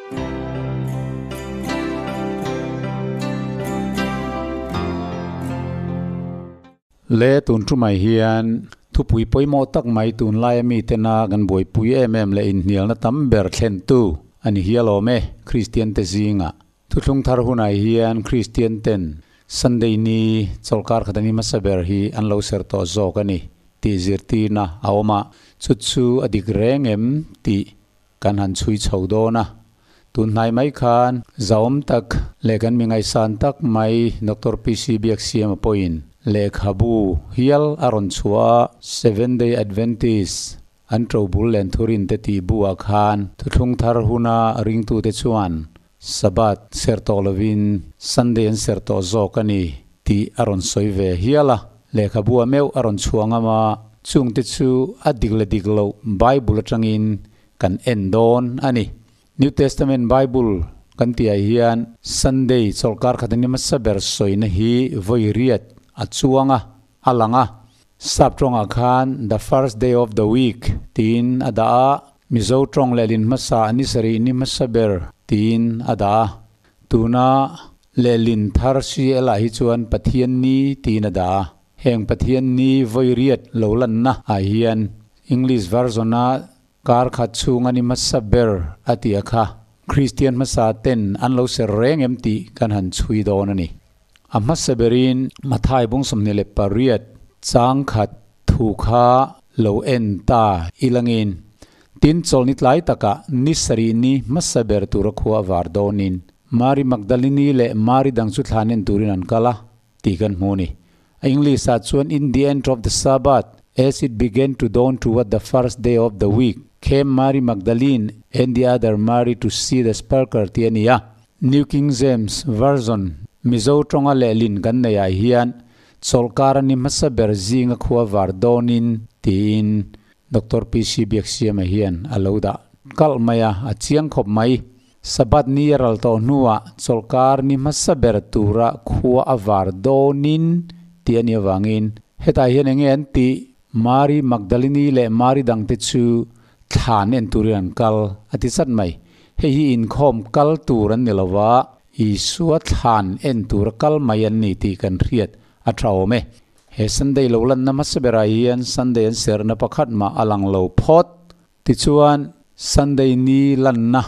Le tun tumah hian thupui pawimawh tak mai tunlaia mitena kan buaipui em em leh inhnialna tam ber thlentu a ni hial awm e, Kristian te zingah. Thuthlung thar hunah hian Kristian ten Sunday ni chawlhkar khat an hmasa ber hi an lo ser tawh zawk a ni tih zirtirna a awm a, chu chu a dik reng em tih kan han chhui chho dawn a. Tun hnai mai khan zahawm tak leh kan mi ngaihsan tak mai Doctor PC Biaksiama pawhin lehkhabu hial a rawn chhuah a, Seven Day Adventist an ṭobul len thurin te tih buah khan thuthlung thar huna ringtute chuan Sabbath ser tawh lovin Sunday an ser tawh zawk a ni tih a rawn sawi ve hial a. Lehkhabua meuh a rawn chhuah ngam a, chungte chu a dik leh dik loh Bible atangin kan en dawn a ni. New Testament Bible kan tihah hian Sunday chawlhkar khat a ni hmasa ber sawina hi vawi riat a chuang a, a lang a. Sap tawngah khan the first day of the week tiin a dah a, Mizo tawng lehlin hmasa a ni sarih ni hmasa ber tiin a dah a. Tuna lehlin thar CL ah hi chuan Pathian ni tiin a dah a. Heng Pathian ni vawi riat lo lanna ah hian English version a Kar khat chhung a ni hmasa ber a ti a kha. Kristian hmasa ten an lo ser reng em tih kan han chhui dawn a ni. A hmasa berin Mathai bung 28 chang khat thu kha lo en ta ilangin tin chawlhni tlai takah ni sarih ni hmasa ber tura khua a var dawnin Mari Magdalini leh Mari dang chu thlan en turin an kal a tih kan hmu a ni. A English ah chuan In the end of the Sabbath, as it began to dawn toward the first day of the week, came Mary Magdalene and the other Mary to see the sepulchre tih a ni a. New King James Version, Mizo tawnga lehlin kan neih ah hian chawlhkar a ni hmasa ber zinga khua var dawnin tiin Doctor PC Biaksiama hian a lo dah kalh mai a, a chiang khawp mai. Sabbath ni a ral tawh hnuah chawlhkar ni hmasa ber tura khua a var dawnin tih a nih avangin hetah hian eng nge an tih? Mari Magdalini leh Mari dangte chu thlan en turin an kal a ti chat mai. Hei hi inkhawm kal tur an ni lo va, Isua thlan en tura kal mai an ni tih kan hriat a tha awm e. He Sunday lo lanna hmasa berah hian Sunday an serhna pakhat mah a lang lo phawt. Tichuan, Sunday ni lanna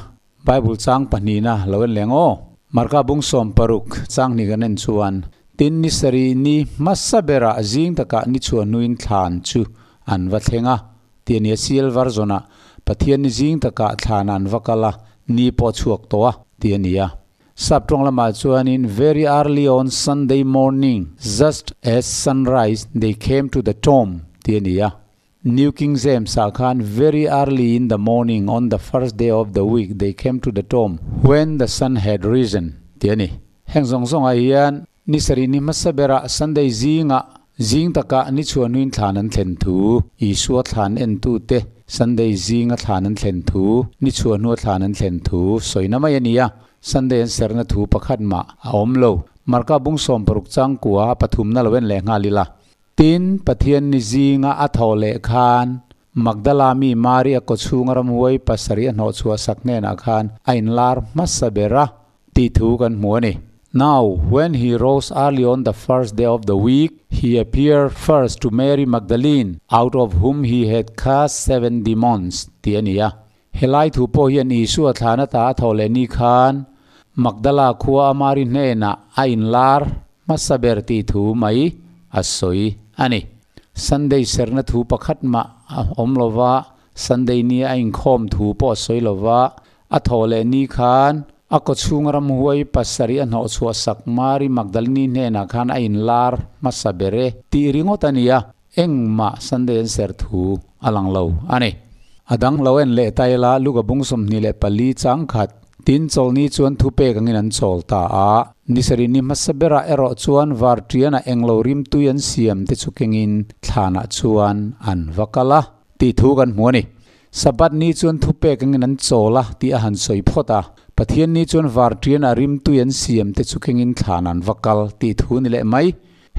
Bible chang pahnihna lo en leng aw. Marka bung 60 chang hnih kan en chuan, Tin ni sarih ni hmasa berah zing takah ni chhuah hnuin thlan chu an va thleng a, tih a ni a CL version-ah Pathian ni zing takah thlan an va kal a, ni pawh a chhuak tawh a, tih a ni a. Sap tawng lamah chuanin Very early on Sunday morning, just as sunrise, they came to the tomb, tih a ni a. New King James ah khan Very early in the morning on the first day of the week they came to the tomb when the sun had risen tih a ni. Heng zawng zawngah hian ni sarih ni hmasa berah Sunday zingah zing takah ni chhuahnuin thlan an thlen thu, Isua thlan entute Sunday zinga thlan an thlen thu, ni chhuahnua thlan an thlen thu sawina mai a ni a, Sunday an serna thu pakhat mah a awm lo. Marka bung 60 changkua a pathumna lo en leh nghal ila. Tin, Pathian ni zinga a thawh leh khan Magdala mi Mari a kawchhunga ramhuai pasarih a hnawhchhuah sak hnenah khan a inlar hmasa ber a tih thu kan hmu a ni. Now, when he rose early on the first day of the week, he appeared first to Mary Magdalene, out of whom he had cast seven demons, tih a ni a. Helai thu pawh hian Isua thlan ata a thawh leh ni khan Magdala khua a Mari hnenah a inlar hmasa ber tih thu mai a sawi a ni. Sunday serna thu pakhat mah a awm lo va, Sunday ni a inkhawm thu pawh a sawi lo va, a thawh leh ni khan a kawchhung ramhuai pasarih a hnawhchhuah sak Mari Magdalini hnenah khan a inlar hmasa ber e tih ringawt a ni a. Engmah Sunday an ser thu a lang lo a ni. A dang lo en leh ta ila Luka bung 24 chang khat tin chawlni chuan thu pek angin an chawl ta a. Ni sarih ni hmasa berah erawh chuan varṭianah englo rimtui an siam te chu kengin thlanah chuan an va kal a tih thu kan hmu a ni. Sabbath ni chuan thu pek angin an chawl a tih a han sawi phawt a. Pathian ni chuan varṭianah rimtui an siam te chu kengin thlanah an va kal tih thu ni leh mai.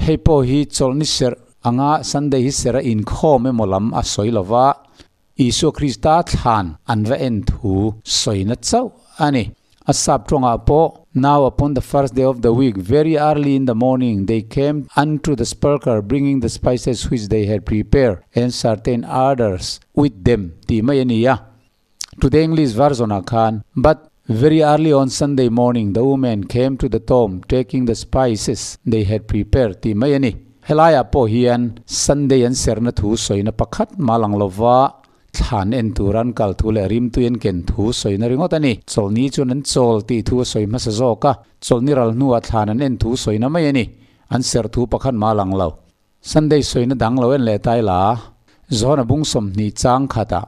Hei pawh hi chawlhni serh anga Sunday hi serh a inkhawm emaw lam a sawi lo va, Isua Krista thlan an va en thu sawina chauh a ni. A sap tawngah pawh, Now upon the first day of the week, very early in the morning, they came unto the sepulchre, bringing the spices which they had prepared, and certain others with them tih mai a ni a. To the English version ah khan, But very early on Sunday morning the women came to the tomb taking the spices they had prepared tih mai a ni. Helaiah pawh hian Sunday an serhna thu sawina pakhat mah lang lova thlan en tur an kal thu leh rimtui an ken thu sawina ringawt a ni. Chawlhni chuan an chawl tih thu a sawi hmasa zawk a, chawlhni ral hnuah thlan an en thu sawina mai a ni. An serh thu pakhat mah lang lo. Sunday sawina dang lo en leh tai la, John-a bung 20 chang khatah,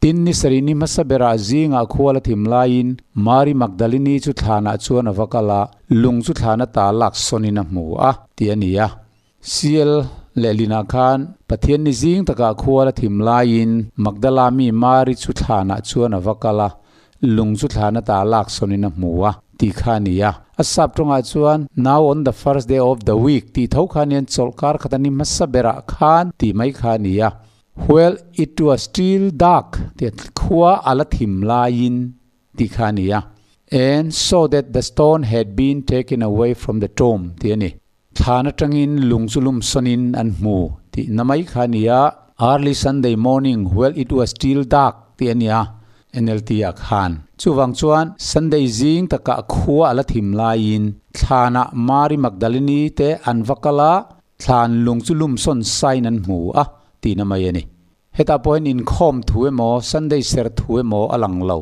Tin ni sarih ni hmasa berah zingah khual a thim laiin Mari Magdalini chu thlanah chuan a va kal a, lung chu thlan ata lak sawnin a hmu a, tih a ni a. CL leh Linah khan Pathian ni zing takah khual a thim laiin Magdala mi Mari chu thlanah chuan a va kal a, Lung chu thlan ata lak sawnin a hmu a, tih kha a ni a. A sap tawngah chuan, Now on the first day of the week tih tho kha anian chawlh kar khat a ni hmasa berah khan tih mai kha a ni a. While it was still dark tih khua a la thim laiin tih kha a ni a. And saw that the stone had been taken away from the tomb tih a ni. Thlan atangin lung chu lum sawnin an hmu tih na mai kha a ni a, Early Sunday morning while it was still dark tih a ni a, NLT ah khan. Chuvang chuan Sunday zing takah khua a la thim laiin thlanah Mary Magdalene te an va kal a, thlan lung chu lum sawn sain an hmu a tih na mai a ni. Hetah pawh hian inkhawm thu emaw Sunday ser thu emaw a lang lo.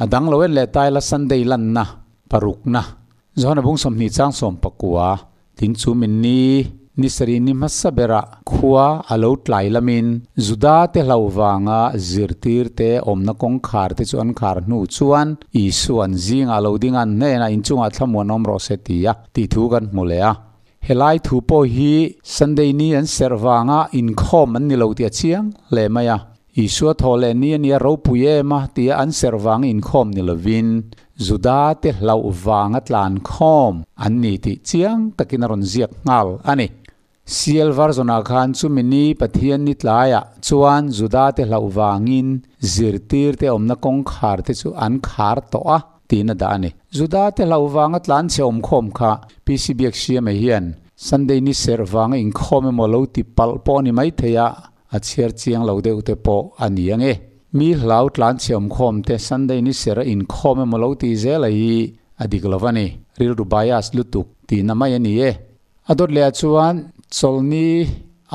A dang lo en leh taila Sunday lanna parukna Johana bung 20 chang 19 tin chu min ni ni sarih ni hmasa berah khua a lo tlai lamin Juda te hlo vanga zirtir te awmna kawngkhar te chu an khar hnu chuan Isua'n zingah lo ding an hnenah inchungah thlamuan awm rawh se ti a tih thu kan hmu leh a. Helai thu pawh hi Sunday ni an serh vanga inkhawm an ni lo tih a chiang hle mai a. Isua thaw leh ni a nia ropui em a tia an serh vanga inkhawm ni lovin Juda te hlauh vanga tlan khawm an ni tih chiang takin a rawn ziak nghal a ni. Sial version-ah khan chumi ni Pathian ni tlaiah chuan Juda te hlauh vangin zirtir te awmna kawngkhar te chu an khar tawh a tiin a dah a ni. Juda te hlauh vanga tlan chhe awmkhawm kha PC Biaksiama hian Sunday ni serh vanga inkhawm emaw lo ti palh pawh a ni maithei a, a chhiar chiang lo deuh te pawh a ni ang e. Mi hlau tlan chhe awmkhawm te Sunday ni serh a inkhawm emaw lo ti zel a hi a dik lo va ni. Rilru bias lutuk tihna mai a ni e. A dawt leh ah chuan chawlhni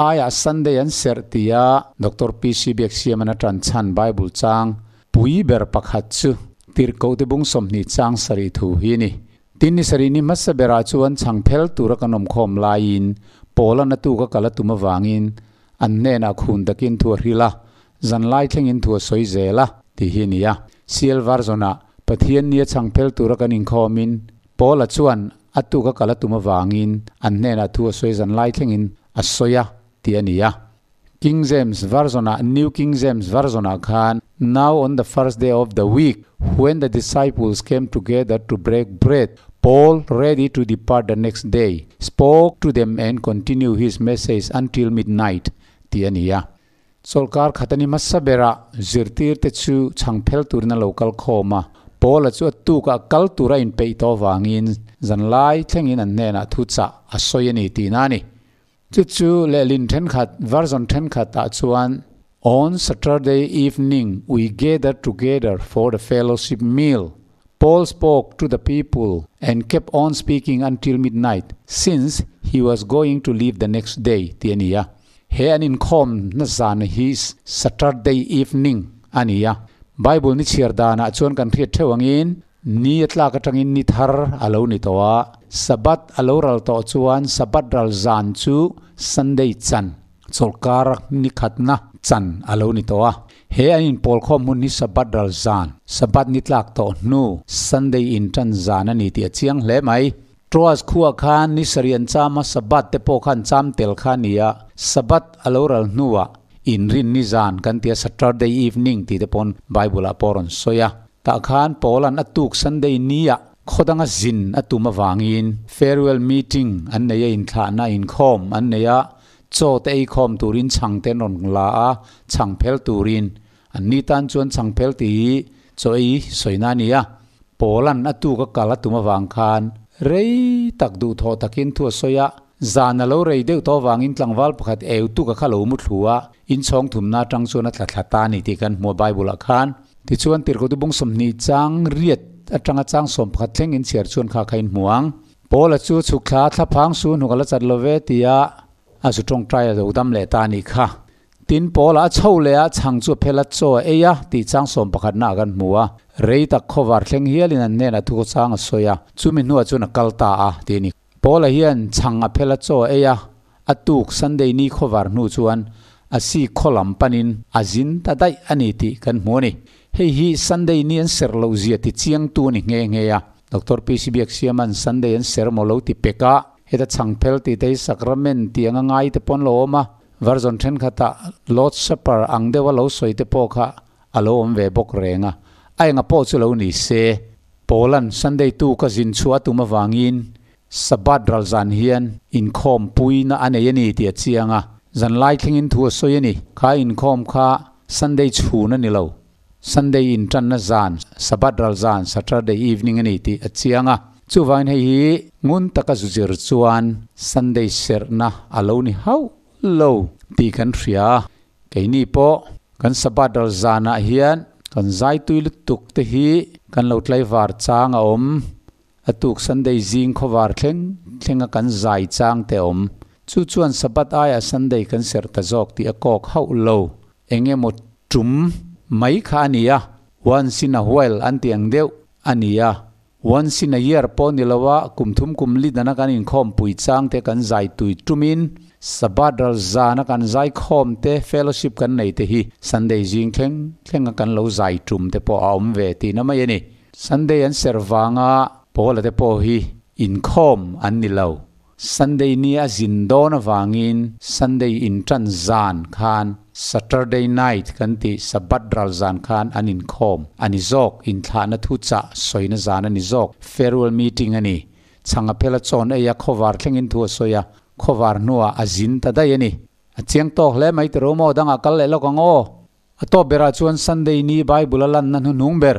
aiah Sunday an serh tia Doctor PC Biaksiaman a tan chhan Bible chang pui ber pakhat chu Tirhkohte bung 20 chang sarih thu hi a ni. Tin ni sarih ni hmasa berah chuan chhang phel tura kan awmkhawm laiin Paula na tuka kal a tum avangin an hnenah khun takin thu a hrilh a, zanlai thlengin thu a sawi zel a tih hi a ni a. CL version-ah Pathian nia chhang phel tura kan inkhawmin Paula chuan a tuka kal a tum avangin an hnenah thu a sawi zan lai thlengin a sawi a tih a ni a. King James Version-ah, New King James Version-ah khan, Now on the first day of the week, when the disciples came together to break bread, Paul, ready to depart the next day, spoke to them and continued his message until midnight tih a ni a. Chawlhkar khat a ni hmasa berah zirtirte chu chhang phel turin a lo kal khawm a, Paula chu a tukah kal tur a inpeih tawh avangin zanlai thlengin an hnenah thu chah a sawi a ni tihna a ni. Chu chu lehlin thenkhat, version thenkhatah chuan, On Saturday evening we gathered together for the fellowship meal. Paul spoke to the people and kept on speaking until midnight since he was going to leave the next day tih a ni a. He an inkhawm na zan hi Saturday evening a ni a. Bible ni chhiar danah chuan kan hriat theuh angin ni a tlak atangin ni thar a lo ni tawh a. Sabbath a lo ral tawh chuan Sabbath ral zan chu Sunday chan, chawlhkar ni khatna chan a lo ni tawh a. He an inpawl khawm hmun hi Sabbath ral zan, Sabbath ni tlak tawh hnu Sunday intan zan a ni tih a chiang hle mai. Troas khuah khan ni sarih an cham a, Sabbath te pawh kha an cham tel kha a ni a, Sabbath a lo ral hnuah inrin ni zan kan ti a, Saturday evening tih te pawn Bible ah pawh a rawn sawi a. Tah khan Paula'n a tuk Sunday niah khaw danga zin a tum avangin farewell meeting an nei a, inthlahna inkhawm an nei a, chaw te ei khawm turin chhang te an rawn la a, chhang phel turin. An ni tan chuan chhangphel tih hi chaw ei sawina a ni a. Paula'n a tuk a kal a tum avang khan rei tak duhthawh takin thu a sawi a. Zan a lo rei deuh tawh avangin tlangval pakhat eu tuk a kha lo mu thlu a, inchhawng thumna atang chuan a tla thla ta a ni tih kan hmu a Bible-ah khan. Tichuan Tirhkotu bung 20 chang riat atanga chang 11 thleng inchhiar chuan kha kha inhmu ang. Paula chu chhuk thla thlaphang su hnuk a la chat lo ve tia a zu tawngtai a lo dam leh ta a nih kha. Tin, Paula a chho leh a, chhang chu a phel a, chaw a ei a tih chang 11 ah kan hmu a. Rei tak khawvar thleng hialin an hnenah thu khawchang a sawi a, chumi hnuah chuan a kal ta a tih a ni. Paula hian chhang a phel a, chaw a ei a, a tuk Sunday ni khawvar hnu chuan a si khaw lam panin a zin ta daih a ni tih kan hmu a ni. Hei hi Sunday ni an serh loh zia ti chiangtu a ni nghe nghe a. Doctor PC Biaksiama'n Sunday an serh maw lo ti pek a, heta chhang phel tih te hi sacrament tih anga ngai te pawh an lo awm a, version thenkhatah Lord's Supper ang deuha lo sawi te pawh kha a lo awm ve bawk reng a, a enga pawh chu lo ni se. Paula'n Sunday tu ka zin chhuah a tum avangin Sabbath ral zan hian inkhawm puina a nei a ni tih a chiang a, zanlai thlengin thu a sawi a ni. Kha inkhawm kha Sunday chhun a ni lo, Sunday intanna zan, Sabbath ral zan, Saturday evening a ni tih a chiang a. Chuvangin hei hi ngun taka zu zir chuan Sunday serhna a lo ni hauh lo tih kan hria a. Keini pawh kan Sabbath ral zanah hian kan zai tui lutuk te hi kan lo tlaivar chang a awm. A tuk Sunday zing khawvar thleng thlenga kan zai chang te awm. Chu chuan Sabbath aiah Sunday kan serh ta zawk tih a kawk hauh lo. Eng emaw tum mai kha a ni a, once in a while an tih ang deuh a ni a. Once in a year pawh ni lo a, kum thum kum li dana kan inkhawmpui chang te kan zai tui tumin Sabbath ral zana kan zai khawm te fellowship kan nei te hi Sunday zing thleng thlenga kan lo zai tum te pawh a awm ve tihna mai a ni. Sunday an serh vanga Paula te pawh hi inkhawm an ni lo. Sunday ni a zin dawn avangin Sunday inṭan zan khan Saturday night kan tih Sabbath ral zan khan an inkhawm a ni zawk, inthlahna thuchah sawina zan a ni zawk, farewell meeting a ni. Chhang a phel a chawn ei a, khawvar thlengin thu a sawi a, khawvar hnuah a zin ta daih a ni. A chiang tawk hle mai tiraw maw dangah kal leh lawk ang aw. A tawp berah chuan Sunday ni Bible a lanna hnuhnung ber,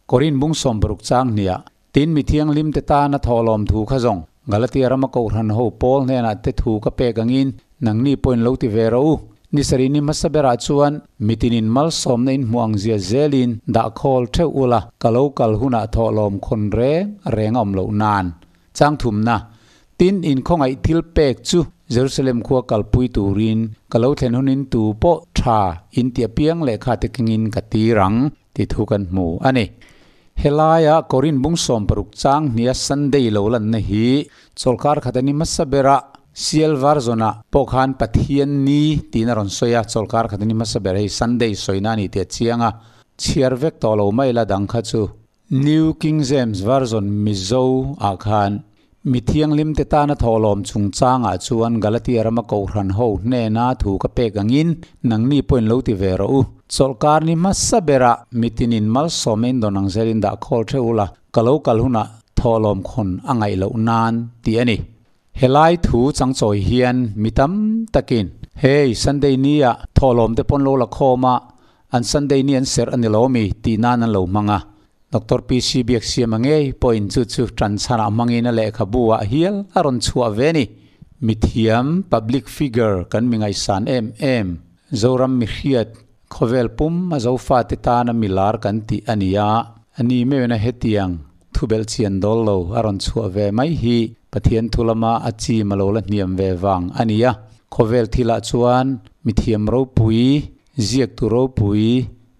Korin bung 60 chang hniah, tin mi thianghlim te tana thawhlawm thu kha zawng, Galatia rama kohhran ho Paul hnenah te thu ka pek angin nangni pawhin lo ti ve rawh u. Ni sarih ni hmasa berah chuan mitinin malsawmna in hmuh ang zia zelin dah khawl theuh ula, ka lo kal hunah thawhlawm khawn reng reng a awm loh nan. Chang thumna, Tin, inkhawngaih thil pek chu Jerusalem khua kalpui turin ka lo thlen hunin tu pawh tha in ti apiang lehkha te kengin ka tir ang tih thu kan hmu a ni. Helaia Korin bung 60 chang hnia Sunday lo lanna hi chawlhkar khat a ni hmasa berah Sial Version-ah pawh khan Pathian ni tiin a rawn sawi a, chawlhkar khat a ni hmasa ber hei Sunday sawina a ni tih a chiang a, chhiar vek tawh lo mai la dang kha chu. New King James Version Mizo ah khan, Mi thianghlim te tana thawhlawm chungchangah chuan Galatia rama kohhran ho hnena thu ka pek angin nangni pawhin lo ti ve rawh u. Chawlhkar ni hmasa berah mitinin malsawmna in dawn ang zelin dah khawl theuh ula, ka lo kal hunah thawhlawm khawn a ngaih loh nan tih a ni. Helai thu changchawi hian mi tam takin, Hey, Sunday nia thawhlawm te pawn lo la khawm a, an Sunday ni an serh a ni lo mi? tih nan an lo hmang a. Doctor PC Biaksiama ngei pawhin chu chu tan chhanah hmangin a lehkhabu ah hial a rawn chhuah ve a ni. Mithiam, public figure, kan mi ngaihsan em em, Zoram mihriat, khawvel pum a Zofate tana milar kan tih a ni a, a ni meuhin a hetiang Thubelh chian dawl lo a rawn chhuah ve mai hi Pathian thu lama a chim a lo la hniam ve vang a ni a. Khawvel thilah chuan mithiam ropui, ziaktu ropui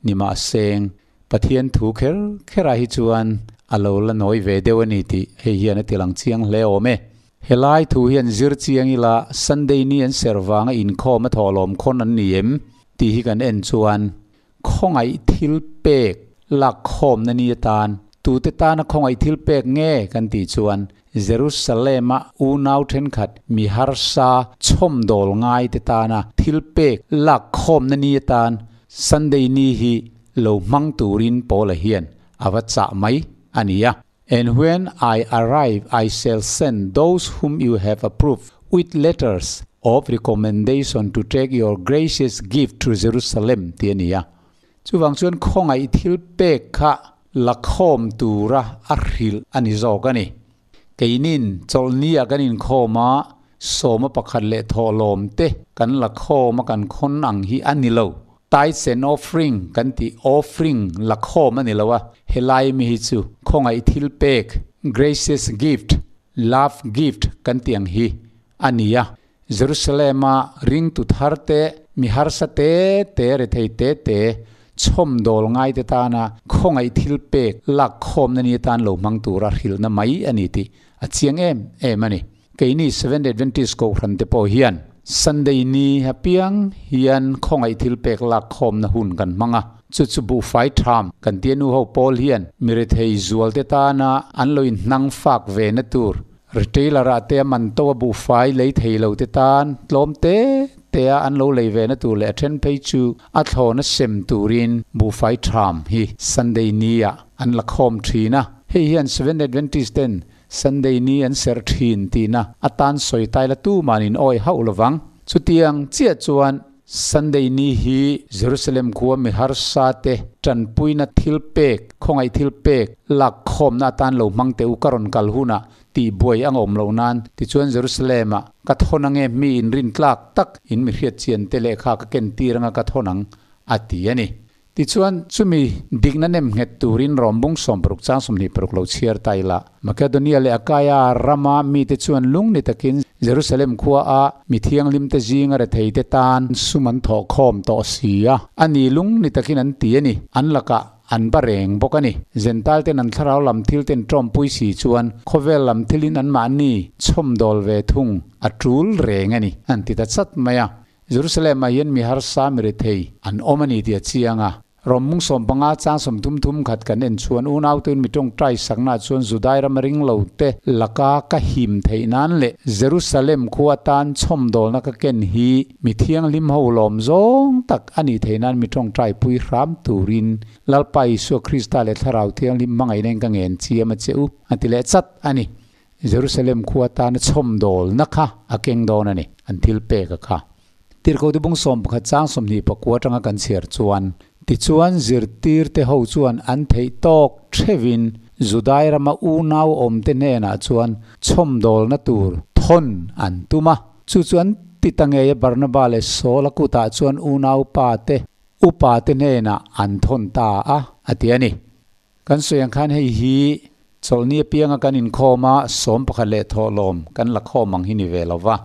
ni mah seng Pathian thu kher kherah hi chuan a lo la nawi ve deuh a ni tih hei hian a tilang chiang hle awm e. Helai thu hian zir chiang ila Sunday ni an serh vanga inkhawm a thawhlawm khawn an ni em tih hi kan en chuan Khawngaih thil pek lak khawmna ni atan tute tana khawngaih thil pek nge kan tih chuan Jerusalem-a unau thenkhat mi harsa chhawmdawl ngaite tana thil pek lak khawmna ni atan Sunday ni hi lo hmang turin Paula hian a va chah mai a ni a. And when I arrive I shall send those whom you have approved with letters of recommendation to take your gracious gift to Jerusalem tih a ni a. Chuvang chuan khawngaih thil pek kha la khawm tura a hrilh a ni zawk a ni. Keinin chawlhni ah kan inkhawm a, sawma pakhat leh thawhlawm te kan la khawm a kan khawn ang hi a ni lo. Tithes and offering kan tih offering la khawm a ni lo a, helai mi hi chu khawngaih thil pek, gracious gift, love gift kan tih ang hi a ni a. Jerusalem-a ringtu thar te, mi harsa te te, rethei te te, chhawmdawl ngaite tana khawngaih thil pek lak khawmna ni atan lo hmang tura hrilhna mai a ni tih a chiang em em a ni. Keini Seventh Adventist Kohhran te pawh hian Sunday ni apiang hian khawngaih thil pek lak khawmna hun kan hmang a, chu chu buhfai tham kan tia nu ho pawl hian mi rethei zualte tana an lo inhnang fak ve na tur Retailer ah te a man to a buhfai lei thei lo te tan tlawm te te a an lo lei ve na tur leh a then phei chu a thlawn a sem turin buhfai tham hi Sunday ni ah an la khawm thin a. Hei hian Seventh Adventist ten Sunday ni an serh thin tihna atan sawi tai la tuman in awi hauh lovang. Chutiang chiah chuan Sunday ni hi Jerusalem khua mi harsa te tanpuina thil pek, khawngaih thil pek lak khawmna atan lo hmang teh u ka rawn kal hunah tih buai a ngawm loh nan tichuan Jerusalem ah ka thawn ange mi in rin tlak tak in mi hriat chian te lehkha ka ken tir anga ka thawn ang a ti a ni. Tichuan, chumi dikna nem nghet turin Rom bung 60 chang 26 lo chhiar ta ila. Makedonia leh Akaia rama mite chuan lung ni takin Jerusalem khua a mi thianghlimte zinga retheite tan sum an thawh khawm tawh si a. A ni lung ni takin an ti a ni. An lakah an ba reng bawk a ni. Zentalte an thlarau lam thil ten tawmpui si chuan khawvel lam thilin anmahni chhawmdawl ve thung a tul reng a ni, an ti ta chat mai a. Jerusalem ah hian mi harsa mi rethei an awm a ni tih a chiang a. Rom mung 15 chang 30 thum khat kan en chuan unauten mi tawngtai sakna chuan Judai ram ring lo te laka ka him theih nan leh Jerusalem khua atan chhawmdawlna ka ken hi mi thianghlim ho lawm zawng tak a nih theih nan mi tawngtai pui hram turin Lalpa Isua Krista leh Thlarau Thianghlim hmangaihna in ka ngen chiam a che u a ti leh chat a ni. Jerusalem khua tana chhawmdawlna kha a keng dawn a ni, an thil pek a kha. Tirhkohte bung 11 chang 24 atanga kan chhiar chuan, Tichuan zirtirte ho chuan an theih tawk theuhin Judai rama unau awmte hnenah chuan chhawmdawlna tur thawn an tum a. Chu chu an ti ta ngei a, Barnaba leh Saul-a kutah chuan unaupa te, upa te hnenah an thawn ta a, a ti a ni. Kan sawi ang khan hei hi chawlhni apianga kan inkhawm a, 11 leh thawhlawm kan la khawm ang hi ni ve lo va.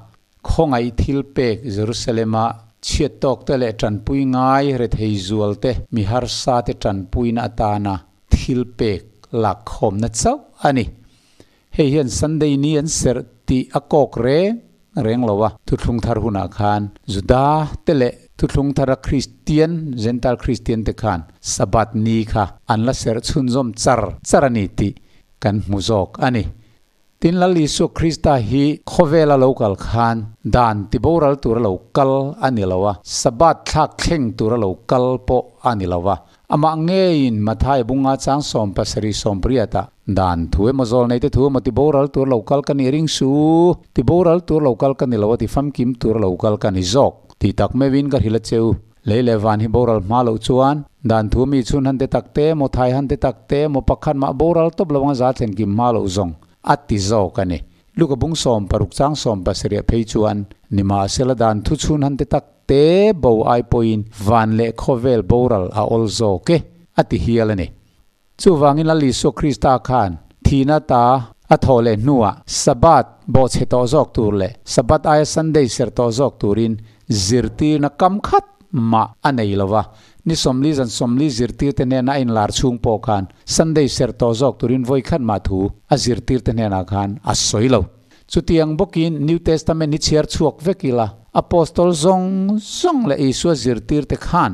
Khawngaih thil pek Jerusalem-a chhiat tawk te leh tanpui ngai rethei zual te mi harsa te tanpuina atana thil pek lak khawmna chauh a ni. Hei hian Sunday ni an serh tih a kawk reng reng lo a. Thuthlung thar hunah khan Juda te leh thuthlung thara Kristian, Gentile Kristian te khan Sabbath ni kha an la serh chhunzawm char char a ni tih kan hmu zawk a ni. Tin Lal Isua Krista hi khawvela lo kal khan dan tiboral tura lo kal a ni lo a, Sabbath thlak thleng tura lo kal pawh a ni lo a. Amah ngeiin Mathai bunga chang 70 80 ah dan thu emaw zawl nei te thu emaw ti boral tur lo kal ka nih ring su, ti boral tur lo kal ka ni lo a ti famkim tur lo kal ka ni zawk tih tak meuhin ka hrilh a cheu. Lei leh van hi boral hma loh chuan dan thu mi chhun han te tak te emaw thai han te tak te emaw pakhat mah boral tawp lo anga za thlen kim hma loh zawng a ti zawk a ni. Luka bung 60 chang 70 phei chuan nimahsela dan thu chhun han te tak te bo ai pawhin van leh khawvel boral a awl zawk e, a ti hial a ni. Chuvangin Lal Isua Krista khan thihna ta a thawh leh hnuah Sabbath bawhchhe tawh zawk tur leh Sabbath aia Sunday serh tawh zawk turin zirtirna kam khat mah a nei lo va. Ni 40 zan 40 zirtirte hnena a inlar chhung pawh khan Sunday serh tawh zawk turin vawi khat mah thu a zirtirte hnenah khan a sawi lo. Chutiang bawkin New Testament hi chhiar chhuak vek ila, Apostol zawng zawng leh Isua zirtirte khan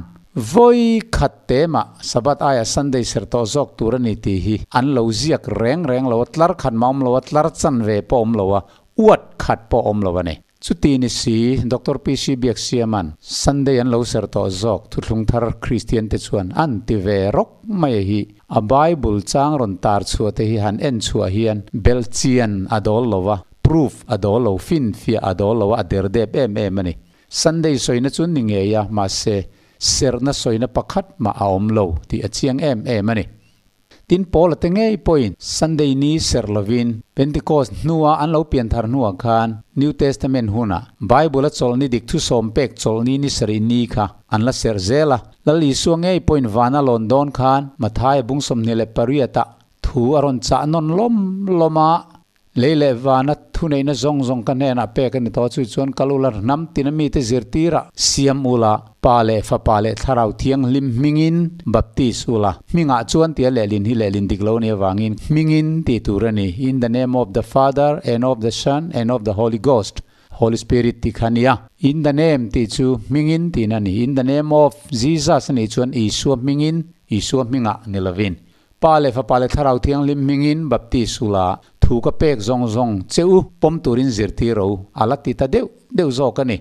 vawi khat te mah Sabbath aia Sunday serh tawh zawk tur a ni tih hi an lo ziak reng reng lo a, tlar khat mah awm lo a, tlar chanve pawh awm lo a, uat khat pawh awm lo a ni. Chuti ni si, Doctor PC Biaksiama'n Sunday an lo serh tawh zawk thuthlung thar Kristian te chuan an ti ve rawk mai hi. A Bible chang rawn tar chhuah te hi han en chhuah hian belhchian a dawl lo a, proof a dawl lo, finfiah a dawl lo a, a der dep em em a ni. Sunday sawina chu ni ngei a, mahse, serhna sawina pakhat mah a awm lo tih a chiang em em a ni. Tin, Paula te ngei pawhin Sunday ni serh lovin Pentecost hnua an lo pianthar hnuah khan New Testament hunah Bible-a chawlhni dik thusawm pek chawlhni ni sarih ni kha an la serh zel a. Lal Isua ngei pawhin vana lawn dawn khan Mathaia bung 28 ah thu a rawn chah nawn lawm lawm a. Lei leh vana thuneihna zawng zawng ka hnenah pek a ni tawh, chu chuan kal ula hnam tina mite zirtirah siam ula, Pa leh Fapa leh Thlarau Thianghlim hmingin baptis ula. Hmingah chuan tia lehlin hi lehlin dik lo a nih avangin hmingin tih tur a ni, In the name of the Father and of the Son and of the Holy Ghost, Holy Spirit tih kha a nia. In the name tih chu hmingin tihna a ni, In the name of Jesus a nih chuan Isua hmingin, Isua hmingah ni lovin. Pa leh Fapa leh Thlarau Thianghlim hmingin baptis ula, thu ka pek zawng zawng che u pawm turin zirtir ro a la ti ta deuh deuh zawk a ni.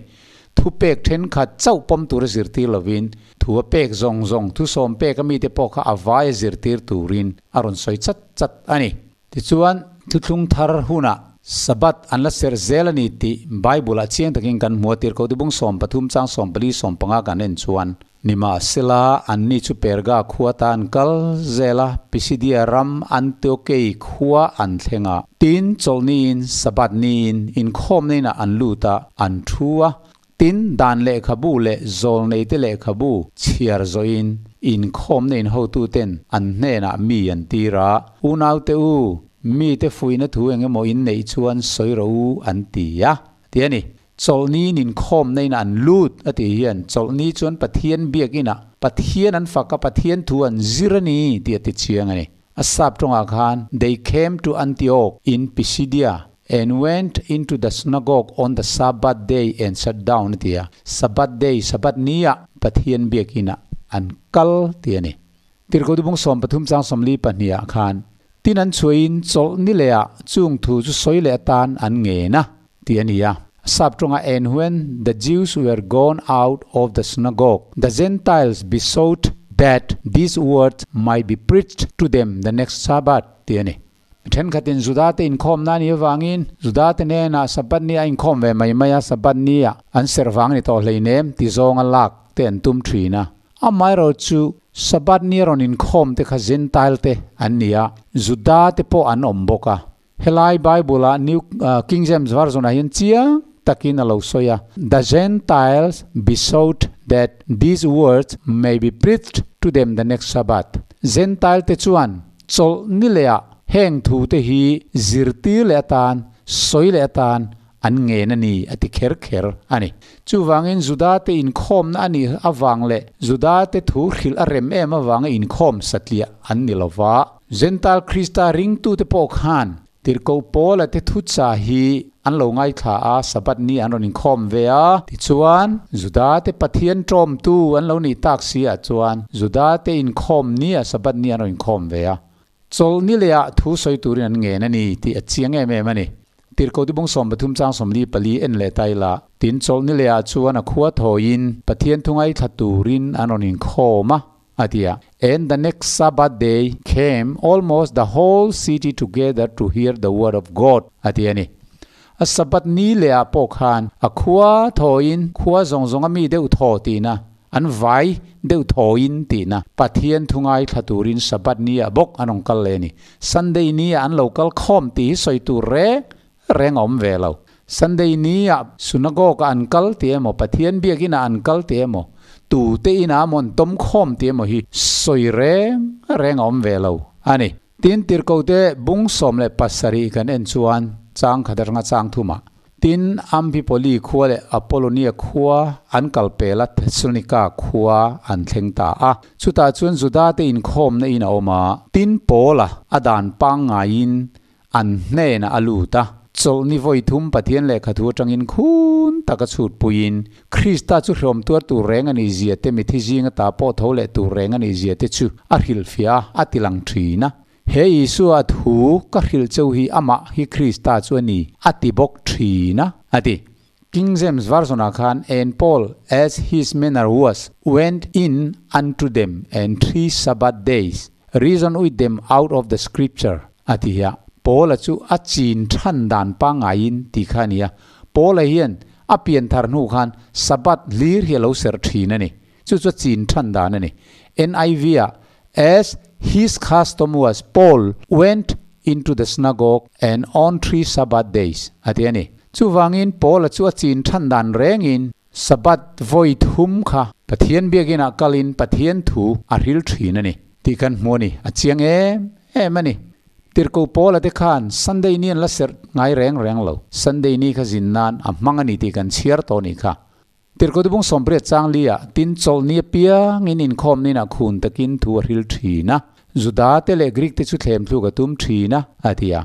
Thu pek thenkhat chauh pawm tura zirtir lovin, thu a pek zawng zawng, thu sawm pek a mite pawh kha a vai a zirtir turin a rawn sawi chat chat a ni. Tichuan, thuthlung thar hunah Sabbath an la serh zel a ni tih Bible-ah chiang takin kan hmu a, Tirhkohte bung 13 chang 14 15 kan en chuan, Nimahsela, anni chu Perga khua ta an kal zel a, Pisidia ram Antiokei khua an thleng a. Tin, chawlhniin, Sabbath niin, inkhawmna inah an lut a, an thu a. Tin, dan lehkhabu leh zawlneite lehkhabu chhiar zawhin inkhawmna in hotuten an hnenah mi an tir a, Unaute u, mite fuihna thu eng emaw in neih chuan sawi rawh u, an ti a, ti a ni. Chawlhniin inkhawmna in an lut a tih hian chawlhni chuan Pathian biakinah Pathian an fak a, Pathian thu an zir a ni tih a ti chiang a ni. A sap tawngah khan They came to Antioch in Pisidia and went into the synagogue on the Sabbath day and sat down a ti a. Sabbath day, Sabbath niah Pathian biakinah an kal tih a ni. Tirhkoh Dubung 13 chang 42 ah khan tin an chhuahin chawlhni lehah chung thu chu sawi leh atan an ngen a. Tih a ni a. Sap tawnga And when the Jews were gone out of the synagogue, the Gentiles besought that these words might be preached to them the next Sabbath tih a ni. Thenkhatin Judate inkhawmna a nih avangin Judate hnenah Sabbath ni a inkhawm ve mai mai a, Sabbath nia an serh vang a ni tawh hleinem ti zawnga lak te an tum thin a. Amaherawh chu Sabbath ni a rawn inkhawm te kha Gentile te an ni a, Judate pawh an awm bawk a. Helai Bible-a New King James Version-ah hian chiang takin a lo sawi a, The Gentiles besought that these words may be preached to them the next Sabbath. Gentile-te chuan chawlh ni lehah heng thute hi zirtir leh atan, sawi leh atan an ngen a ni a ti kher kher a ni. Chuvangin Judate inkhawmna a nih avang leh Judate thu hrilh a rem em avanga inkhawm satliah an ni lo va. Gentile Krista ringtute pawh khan Tirhkoh Paula te thucha hi an lo ngaithla a, Sabbath ni an rawn inkhawm ve a. Tichuan, Judate Pathian ṭawmtu an lo nih tak si ah chuan Judate inkhawm ni ah Sabbath ni an rawn inkhawm ve a. Chawlhni lehah thu sawi turin an ngen a ni tih a chiang em em a ni. Tirhkoh Dibung 13 chang 44 en leh ta ila, tin chawlhni lehah chuan a khua thawiin Pathian thu ngaithla turin an rawn inkhawm a, a ti a. And the next Sabbath day came almost the whole city together to hear the word of God, a ti a ni. A Sabbath ni lehah pawh khan a khua thawiin khua zawng zawnga mi deuh thaw tihna, An vai deuh thawiin tihna Pathian thu ngaithla turin Sabbath ni ah bawk an rawn kal leh a ni. Sunday ni ah an lo kal khawm tih hi sawi tur reng reng a awm ve lo. Sunday ni ah synagogue ah an kal tih emaw, Pathian biakinn ah an kal tih emaw, tute inah emaw an tawm khawm tih emaw hi sawi reng reng a awm ve lo a ni. Tin, Tirhkote bung 17 kan en chuan chang khat atanga chang thumah Tin, Amphipoli khua leh Apollonia khua an kal pel a, Thessalonika khua an thleng ta a. Chutah chuan Judate inkhawmna in a awm a, tin Paula a dan pangngaiin an hnenah a lut a. Chawlhni vawi thum Pathian lehkhathu atangin khun taka chhutpuiin, Krista chu hreawm tuar tur reng a nih zia te, mithi zinga ta pawh tho leh tur reng a nih zia te chu a hrilhfiah a, a tilang thin a. He Isua thu ka hrilh cheu hi amah hi Krista chu a ni, a ti bawk thin a, a ti. King James Version-ah khan, And Paul, as his manner was, went in unto them and three Sabbath days reasoned with them out of the Scripture, a ti a. Paula chu a chin than dan pangaiin tih kha a ni a. Paula hian a pianthar hnu khan Sabbath hlir hi a lo serh thin a ni. Chu chu a chin than dan a ni. NIV-ah, As his custom was, Paul went into the synagogue and on three Sabbath days, a ti a ni. Chuvangin Paul-a chu a chin than dan rengin Sabbath vawi thum kha Pathian biakinah kalin Pathian thu a hril thin a ni tih kan hmu a ni. A chiang em em a ni. Tirhkoh Paul-a te khan Sunday ni an la serh ngai reng reng lo. Sunday ni kha zin nan a hmang a ni tih kan chhiar tawh a nih kha. Tirhkoh Dubung sawmriat chang li-ah tin chawlhni apiangin inkhawm ninah khun takin thu a hril thin a, Juda te leh Greek te chu thlem thluk a tum thin a, a ti a.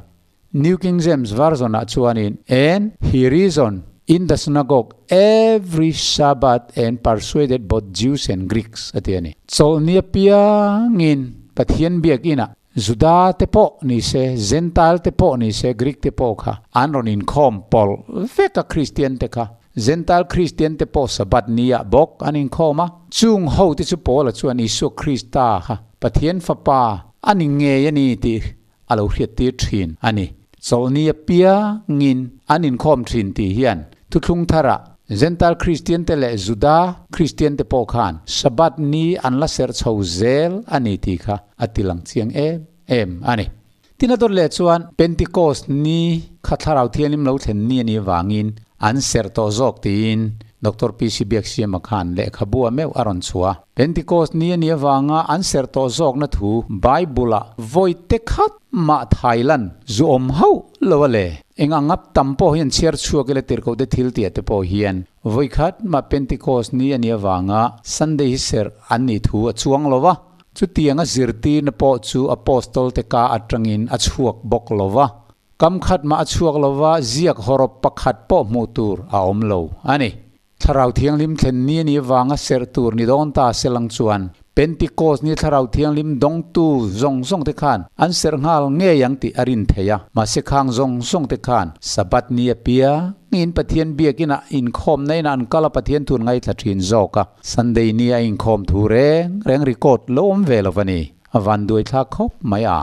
New King James Version-ah chuanin, And he reasoned in the synagogue every Sabbath and persuaded both Jews and Greeks, a ti a ni. Chawlhni apiangin Pathian biakinah Juda te pawh ni se, Gentile te pawh ni se, Greek te pawh kha an rawn inkhawm pawlh vek a Kristian te kha. Gentile Kristian te pawh Sabbath ni ah bawk an inkhawm a. Chung ho te chu Paula chuan Isua Krista kha Pathian Fapa a ni ngei a ni tih a lo hriattir thin a ni. Chawlhni apiangin an inkhawm thin tih hian Thuthlung tharah Gentile Kristian te leh Juda Kristian te pawh khan Sabbath ni an la serh chho zel a ni tih kha a ti lang chiang em em a ni. Tin a dawt leh chuan Pentecost ni kha Thlarau Thianghlim lo thlen ni a nih avangin an serh tawh zawk tiin Doctor PC Biaksiama khan lehkhabu a meuh a rawn chhuah a. Pentecost ni a nih avanga an serh tawh zawkna thu Bible-ah vawi te khat mah Thailand zu awm hauh lo a le. Eng ang ap tam pawh hian chhiar chhuak ila tirhkoh te thil tih ah te pawh hian vawi khat mah Pentecost ni a nih avanga Sunday hi serh an nih thu a chuang lo va. Chutianga zirtirna pawh chu Apostol te ka atangin a chhuak bawk lo va. Kam khat mah a chhuak lo va, ziak hawrawp pakhat pawh hmuh tur a awm lo a ni. Thlarau Thianghlim thlen ni a nih avanga serh tur ni dawn ta se lang chuan Pentecost ni Thlarau Thianghlim dawngtu zawng zawng te khan an serh nghal ngei ang tih a rin theih a. Mahse khang zawng zawng te khan Sabbath ni apiangin Pathian biakinah inkhawmna inah an kal a Pathian thun ngaithla thin zawk a. Sunday ni a inkhawm thu reng reng record lo awm ve lo va ni. A van duai thlak khawp mai a.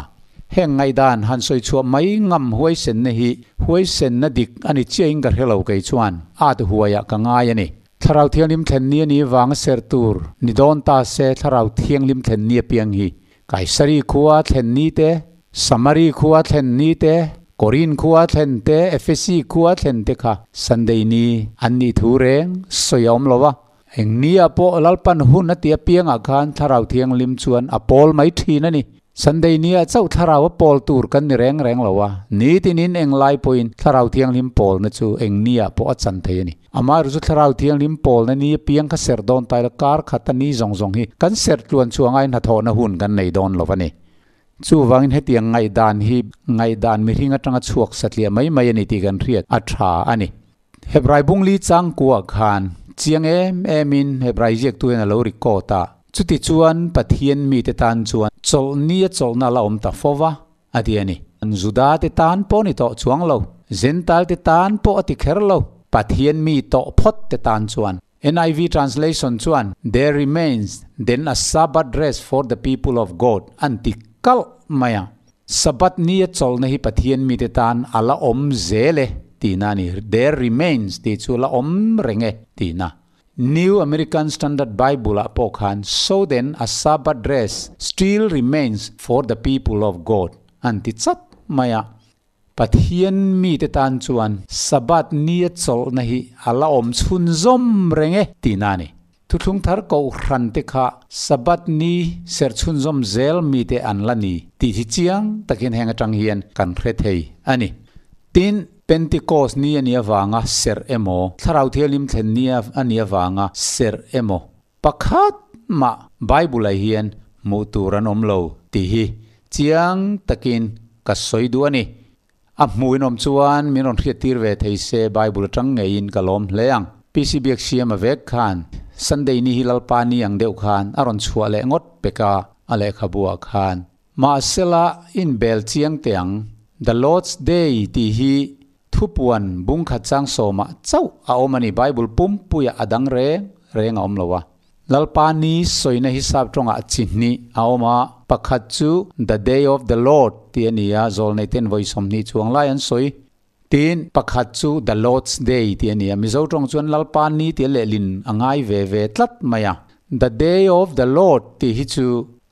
Heng ngaihdan han sawi chhuah mai ngam huaisenna hi huaisenna dik a ni chiahin ka hre lo kei chuan at huaiah ka ngai a ni. Thlarau Thianghlim thlen ni a nih vanga ser tur ni dawn ta se Thlarau Thianghlim thlen ni apiang hi Kaisari khua thlen ni te, Samari khua thlen ni te, Korin khua thlen te, Efesi khua thlen te kha Sunday ni an nih thu reng sawi a awm lo a. Eng nia pawh Lalpan hun a ti apiangah khan Thlarau Thianghlim chuan a pawl mai thin a ni. Sunday nia chauh Thlarau a pawl tur kan ni reng reng lo a, nitinin eng lai pawhin Thlarau Thianghlim pawlna chu eng nia pawh a chan thei a ni. Amaherawhchu chu Thlarau Thianghlim pawlna ni apiang kha serh dawn ta ila kar khata ni zawng zawng hi kan serh tluan chu angai hnathawhna hun kan nei dawn lo a ni. Chuvangin hetiang ngaihdan hi ngaihdan mihring atanga chhuak satliah mai mai a ni tih kan hriat a tha a ni. Hebrai bungli changkua khan chiang em emin Hebrai ziaktu hian a lo record a. Chuti chuan Pathian mite tan chuan chawlhni a chawlhna a la awm ta fo va, a ti a ni. Juda te tan pawh ni tawh chuang lo, Gentile te tan pawh a ti kher lo, Pathian mi tawh phawt te tan chuan. NIV translation chuan There remains then a Sabbath rest for the people of God an ti kalh mai a. Sabbath ni a chawlhna hi Pathian mite tan a la awm zel e tihna a ni. There remains tih chu la awm reng e tihna. New American Standard Bible ah pawh khan So then a Sabbath rest still remains for the people of God an ti chat mai a. Pathian mite tan chuan Sabbath ni a chawlhna hi a la awm chhunzawm reng e tihna a ni. Thuthlung thar kohhran te kha Sabbath ni serh chhunzawm zel mite an la ni tih hi chiang takin heng atang hian kan hre thei a ni. Tin, Pentecost ni a nih avanga serh emaw, Thlarau Thianghlim thlen ni a nih avanga serh emaw pakhat mah Bible-ah hian hmuh tur an awm lo tih hi chiang takin ka sawi duh a ni. A hmuh inawm chuan min rawn hriattir ve thei se Bible atang ngeiin ka lawm hle ang. PC Biaksiama vek khan Sunday ni hi Lalpa ni ang deuh khan a rawn chhuah leh ngawt pek a, a lehkhabuah khan. Mahsela inbel chiang teh ang, The Lord's Day tih hi thupuan bungkhat chang sawmah chauh a awm a ni, Bible pumpuiah a dang reng reng a awm lo a. Lalpa ni sawina hi sap tawngah chi hnih a awm a, pakhat chu The Day of the Lord tih a ni a, zawlnei ten vawi 20 chuang lai an sawi. Tin, pakhat chu The Lord's Day tih a ni a, Mizo tawng chuan Lalpa ni tih a lehlin a ngai ve ve tlat mai a. The Day of the Lord tih hi chu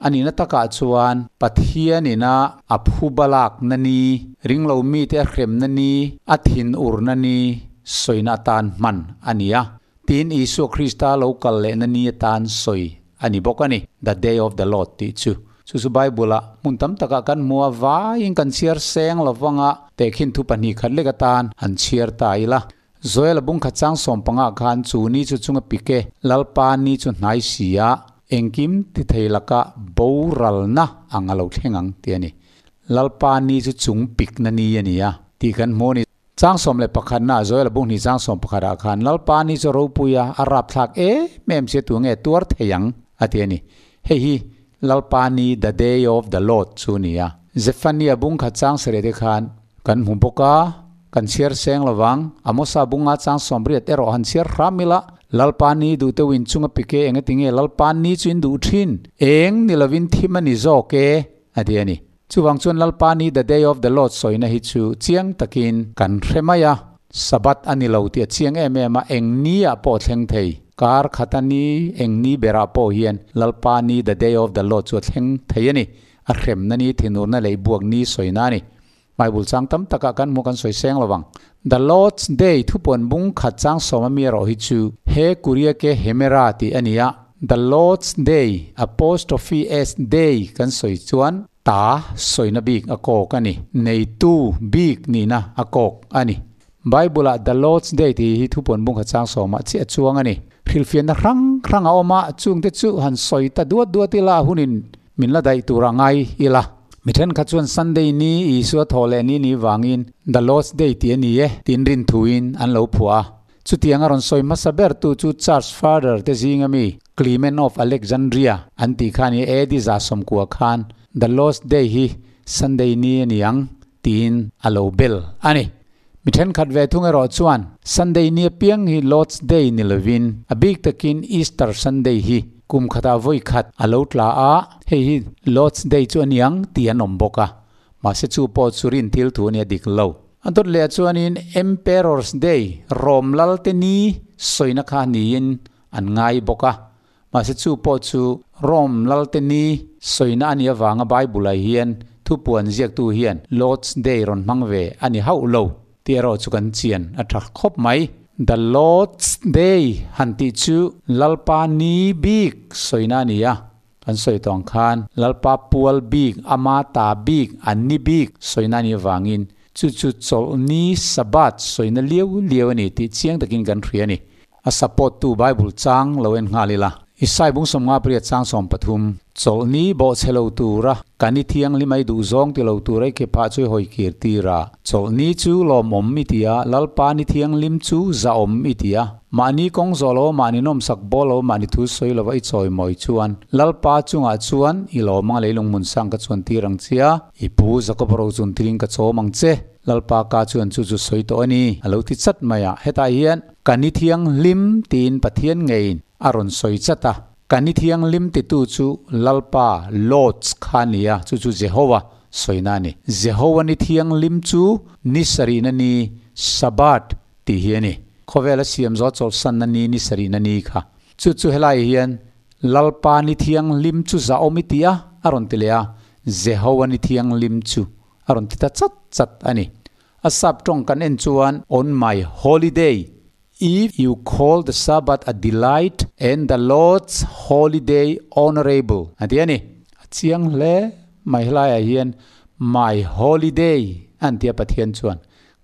a nihna takah chuan Pathian ina a phuba lakna ni, ringlo mite a hremna ni, a thinurna ni sawina atan hman a ni a. Tin, Isua Krista lo kal lehna ni atan sawi a ni bawk a ni, The Day of the Lord tih chu. Chu chu Bible-ah hmun tam takah kan hmu a, vaiin kan chhiar seng lo vanga tehkhin thu pahnihkhat lek atan han chhiar ta ila. Joel a bung khat chang 15 khan chu ni chu chunga pike Lalpa ni chu hnai si a, engkim ti thei laka boralna ang a lo thleng ang tih a ni. Lalpa ni chu chung pikna ni a ni a tih kan hmu a ni. Chang 11 na Joel a bung hnih chang 11 ah khan Lalpa ni chu ropui a, a rapthlak em em sia tu nge tuar thei ang a ti a ni. Hei hi Lalpa ni the day of the Lord chu a ni a. Zephaniah bung khat chang sarih te khan kan hmu bawk a, kan chhiar seng lovang. Amosa bunga chang 80 erawh han chhiar hram ila, Lalpa ni duh deuh in chunga pike eng ati nge Lalpa ni chu in duh thin, eng ni lovin thim a ni zawk e, a ti a ni. Chuvang chuan Lalpa ni the day of the Lord sawina hi chu chiang takin kan hre mai a, Sabbath a ni lo tih a chiang em em a, eng ni ah pawh thleng thei, kar khat a ni, eng ni berah pawh hian Lalpa ni the day of the Lord chu a thleng thei a ni. A hremna ni thinurna leh buak ni sawina a ni. Bible chang tam takah kan hmu kan sawi seng lovang. The Lord's Day thupuan bung khat chang 10 a mi erawh hi chu he Kuriake Hemera tih a ni a. The Lord's Day, apostrophe S Day kan sawi chuan ta sawina bik a kawk a ni. Neitu bik nihna a kawk a ni. Bible ah The Lord's Day tih hi thupuan bung khat chang 10 ah chiah a chuang a ni. Hrilhfiahna hrang hrang a awm a, chungte chu han sawi ta duat duat ila hunin min la daih tur a ngai ila. Mi thenkhat chuan Sunday ni Isua thaw leh ni ni vangin The Lord's Day tih a ni e tiin rin thuin an lo phuah a. Chutiang a rawn sawi hmasa ber tu chu Church Father te zinga mi Clement of Alexandria an tih kha a ni AD 190 khan The Lord's Day hi Sunday ni a ni ang tiin a lo bel a ni. Mi thenkhat ve thung erawh chuan Sunday ni apiang hi Lord's Day ni lovin a bik takin Easter Sunday hi kum khatah vawi khat a lo tla a, hei hi Lord's Day chu a niang tih an awm bawk a. Mahse chu pawh chu rin thil thu a nia dik lo. A dawt leh chuanin Emperor's Day, Rom Lalte ni sawina kha niin an ngai bawk a. Mahse chu pawh chu Rome Lalte ni sawina a nih avanga Bible-ah hian thupuan ziaktu hian Lord's Day rawn hmang ve a ni hauh lo tih erawh chu kan chian a tha khawp mai. The Lord's Day han tih chu Lalpa ni bik sawina a ni a, kan sawi tawh ang khan Lalpa pual bik, ama ta bik, an ni bik sawina a nih avangin chu chu chawlhni Sabbath sawina liau liau a ni tih chiang takin kan hria a ni. A support tu Bible chang lo en nghal ila. Isai bung 58 chang 13. Chawlhni bawh che lo tura kan i thianghlim ai duh zawng ti lo tura i ke phah chu i hawi kir tir a. Chawlhni chu lawmawm i ti a, Lalpa ni thianghlim chu zahawm i ti a. Mahni kawng zawh lo, mahni nawmsak bawl lo, mahni thu sawi lova i chawi mawi chuan Lalpa chungah chuan i lawm ang leilung hmun sang ka chuan tir ang che a, i pu Jakob ro chun tilin ka chawm ang che. Lalpa ka chuan chu chu sawi tawh a ni, a lo ti chat mai a. Hetah hian Ka ni thianghlim tiin Pathian ngeiin a rawn sawi chat a. Ka ni thianghlim titu chu Lalpa, Lord's, kha a ni a, chu chu Jehovah sawina a ni. Jehovah ni thianghlim chu ni sarihna ni, Sabbath, tih hi a ni. Khawvela siam zawh chawlhsanna ni, ni sarihna ni kha. Chu chu helai hian Lalpa ni thianghlim chu zahawm i ti a, a rawn ti leh a, Jehovah ni thianghlim chu a rawn ti ta chat chat a ni. A sap tawng kan en chuan on my holy day, if you call the Sabbath a delight and the Lord's holy day honourable a ti a ni. A chiang hle mai helaiah hian my holy day an ti a Pathian chuan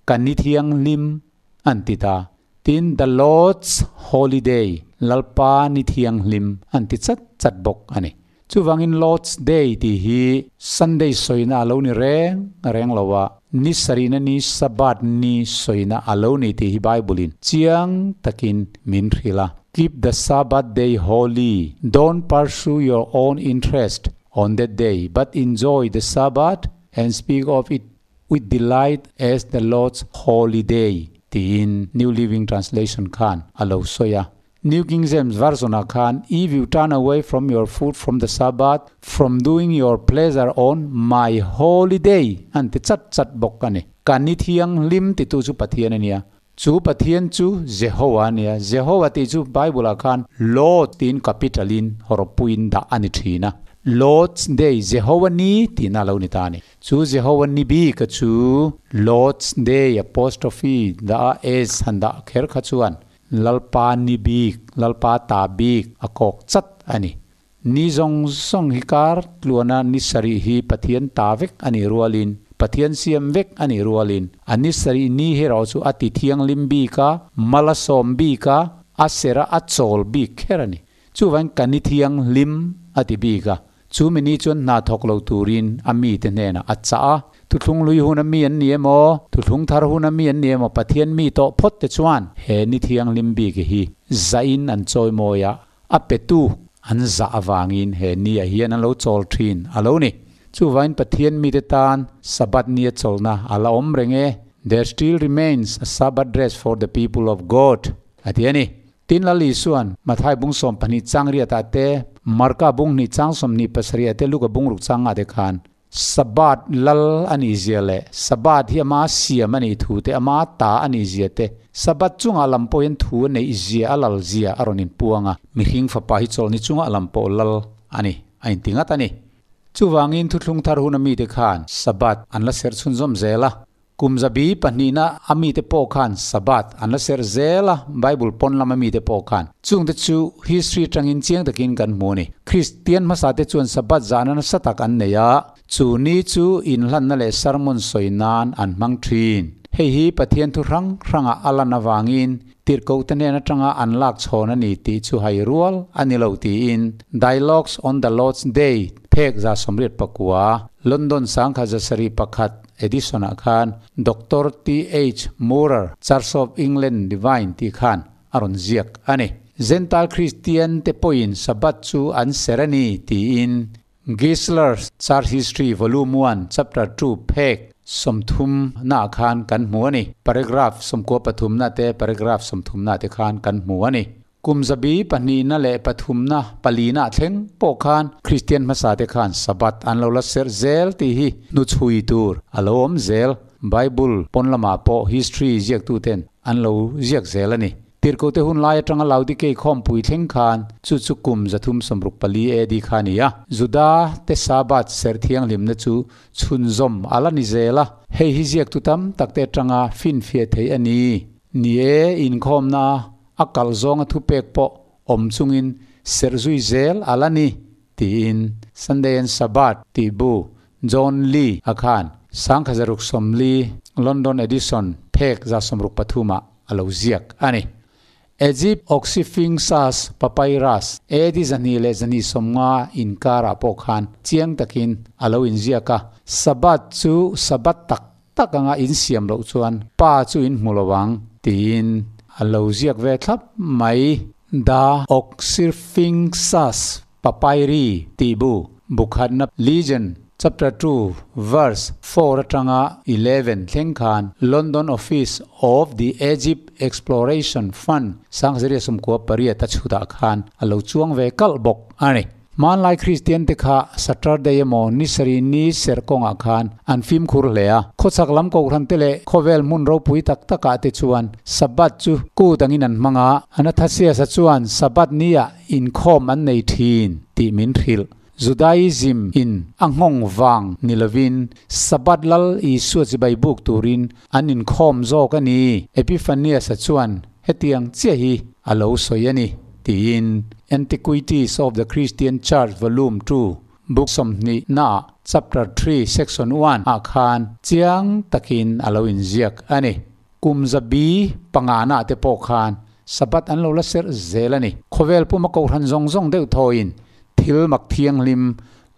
ka ni thianghlim an ti ta. Tin the Lord's holy day Lalpa ni thianghlim an ti chat chat bawk a ni. Chuvangin Lord's Day tih hi Sunday sawina a lo ni reng reng lo a, ni sarihna ni Sabbath ni sawina a lo ni tih hi Bible-in chiang takin min hrilh a. Keep the Sabbath day holy, don't pursue your own interest on that day, but enjoy the Sabbath and speak of it with delight as the Lord's holy day tiin New Living Translation khan a lo sawi a. New King James Version ah khan, If you turn away from your food from the Sabbath, from doing your pleasure on my holy day an ti chat chat bawk a ni. Ka ni thianghlim titu chu Pathian a nia. Chu Pathian chu Jehowa a ni a, Jehowa tih chu Bible-ah khan Lord tiin capital-in hawrawppuiin dah a ni thin a. Lord's Day, Jehowa Ni tihna a lo ni ta a ni. Chu Jehowa Ni bika chu Lord's Day apostrophe dah a S han dah kher kha chuan Lalpa Ni bik, Lalpa ta bik a kawk chat a ni. Ni zawng zawng hi kar tluana ni sarih hi Pathian ta vek a nih rualin, Pathian siam vek a nih rualin, a ni sarih ni herawh chu a ti thianghlim bik a, mal a sawm bik a, a serh a, a chawl bik kher a ni. Chuvangin ka ni thianghlim a ti bik a, chu mi ni chuan hna thawk lo turin a mite hnenah a chah a. Thuthlung lui huna mi an ni emaw, thuthlung thar huna mi an ni emaw Pathian mi tawh phawt te chuan he ni thianghlim bik hi zahin an chawimawi a, A petu an zah avangin he ni ah hian an lo chawl thin a lo ni. Chuvain Pathian mite tan Sabbath nia chawlhna a la awm reng e. There still remains a Sabbath rest for the people of God, a ti a ni. Tin Lal Isua'n Mathai bung 12 chang riatah te, Marka bung hnih chang 27 ah te, Luka bung ruk chang ngah te khan Sabbath lal a nih zia leh Sabbath hi ama siam a nih thu te, ama ta a nih zia te, Sabbath chungah lam pawh hian thu a neih zia, a lal zia a rawn inpuang a. Mihring fapa hi chawlhni chungah lam pawh lal a ni, a inti ngat a ni. Chuvangin thuthlung thar huna mite khan Sabbath an la serh chhunzawm zel a. Kum zabi pahnihna a mite pawh khan Sabbath an la serh zel a, Bible pawn lama mite pawh khan. Chungte chu history atangin chiang takin kan hmu a ni. Kristian hmasate chuan Sabbath zahna nasa tak an nei a, chu ni chu inhlanna leh sermon sawi nan an hmang thin. Hei hi Pathian thu hrang hrangah a lan avangin tirhkohte hnen atanga an lak chhawn a ni tih chu hai rual a ni lo tiin Dialogues on the Lord's Day phek 189, London 1701, Edition ah khan Doctor TH Maurer, Church of England Divine tih khan a rawn ziak a ni. Gentile Kristian te pawhin Sabbath chu an ser a ni tiin Gisler's Church History Volume One Chapter Two phek 30 naah khan kan hmu a ni. Paragraph 93 na te paragraph 30 na te khan kan hmu a ni. Kum zabi pahnihna leh pathumna palina thleng pawh khan Kristian hmasate khan Sabbath an lo la serh zel tih hi hnuchhui tur a lo awm zel. Bible pawn lamah pawh history ziaktuten an lo ziak zel a ni. Tirhkohte hun lai atanga Laodikei khawmpui thleng khan chu chu kum 364 AD kha a ni a. Juda te Sabbath serh thianghlimna chu chhunzawm a la ni zel a. Hei hi ziaktu tam takte atanga finfiah theih a ni. Ni e, inkhawmna A kalh zawnga thupek pawh awm chungin serh zui zel a la ni, tiin Sunday and Sabbath tih bu John Lee a khan 1640 London Edition phek 63 ah a lo ziak a ni. Egypt Oxyrhynchus Papyrus AD 250 inkarah pawh khan chiang takin a lo inziak a, Sabbath chu Sabbath tak tak anga in siam loh chuan pa chu in hmu lo ang tiin a lo ziak ve thlap mai. The Oxyrhynchus Papyri tih bu bukhatna Legion chapter 2 verse 4 atanga 11 thleng khan London Office of the Egypt Exploration Fund 1998 a chhutah khan a lo chuang ve kalh bawk a ni. Hmanlai Kristiante kha Saturday emaw ni sarih ni serh kawngah khan an fimkhur hle a. Khawchhak lam kohhrante leh khawvel hmun ropui tak takah te chuan Sabbath chu kut angin an hmang a. Anathasiasa chuan Sabbath niah inkhawm an nei thin tih min hrilh. Judaism in a nghawng vang ni lovin Sabbath Lal Isua chibai buk turin an inkhawm zawk a ni. Epiphanius-a chuan hetiang chiah hi a lo sawi a ni, tiin Antiquities of the Christian Church Volume 2, Book 20 naah Chapter 3 Section 1 ah khan chiang takin a lo inziak a ni. Kum zabi pangana te pawh khan Sabbath an lo la serh zel a ni. Khawvel puma kohhran zawng zawng deuh thawin thil mak thianghlim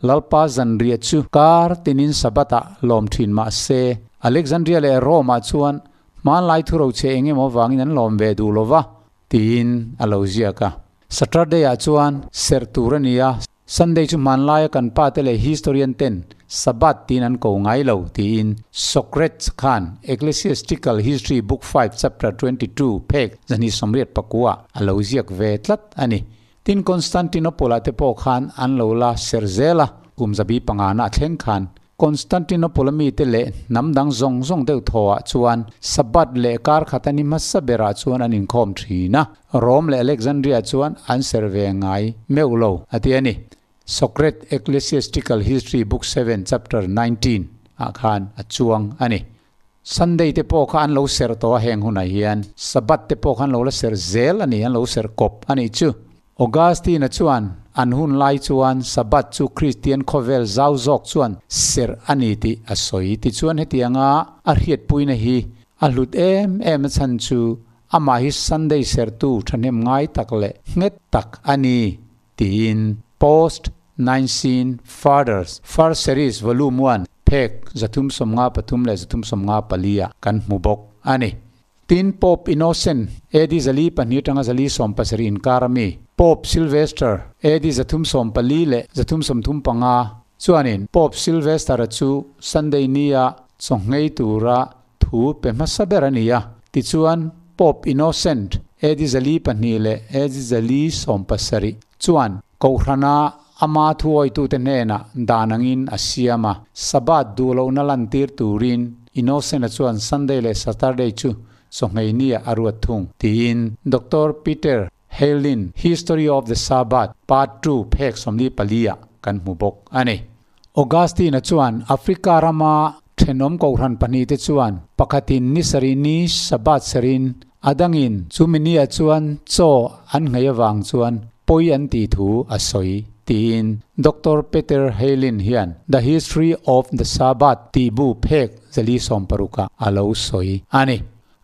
Lalpa zanriah chu kar tinin Sabbath ah lawm thin mah se, Alexandria leh Rome ah chuan hmanlai thurochhe eng emaw vangin an lawm ve duh lova, tiin a lo ziak a. Saturday ah chuan serh tur a ni a, Sunday chu hmanlaia kan pa te leh historian ten Sabbath tiin an ko ngai lo tiin Socrates khan Ecclesiastical History Book 5 Chapter 22 phek 289 ah a lo ziak ve tlat a ni. Tin Constantinople ah te pawh khan an lo la serh zel a, kum zabi pangana a thleng khan. Constantinople a mite leh hnam dang zawng zawng deuh thawhah chuan Sabbath leh kar khat a ni hmasa berah chuan an inkhawm thin a, Rome leh Alexandria chuan an serh ve ngai meuh lo a ti a ni. Socrates Ecclesiastical History Book 7 Chapter 19 ah khan a chuang a ni. Sunday te pawh kha an lo serh tawh a heng hunah hian Sabbath te pawh kha an lo la serh zel a ni, an lo serh kawp a nih chu. Augustine-a chuan an hun lai chuan Sabbath chu Kristian khawvel zau zawk chuan serh a ni tih a sawi. Tichuan hetianga a hriatpuina hi a hlut em em a chhan chu amah hi Sunday serhtu thahnem ngai tak leh nghet tak a ni tiin Post Nicene Fathers First Series Volume One phek 353 leh 354 ah kan hmu bawk a ni. Tin, Pope Innocent, AD 402 atanga 470 inkar ami, Pope Sylvester, AD 344 leh 335, chuanin Pope Sylvester-a chu Sunday nia chawnghei tura thu pe hmasa ber a ni a. Tichuan, Pope Innocent, AD 402 leh AD 470, chuan Kohhrana ama thuawitute hnenah dan angin a siam a, Sabbath duh lohna lantir turin Innocent-a chuan Sunday leh Saturday chu chawhmei nia a ruat thung, tiin Doctor Peter Heylin History of the Sabbath, Part 2 phek 44-ah kan hmu bawk a ni. Augustine-a chuan Africa rama thenawm kohhran pahnihte chuan pakhatin ni sarih ni Sabbath serin a dangin chumi nia chuan chaw an nghei avang chuan pawi an tih thu a sawi, tiin Doctor Peter Heylin hian The History of the Sabbath tih bu phek 460-ah a lo sawi a ni.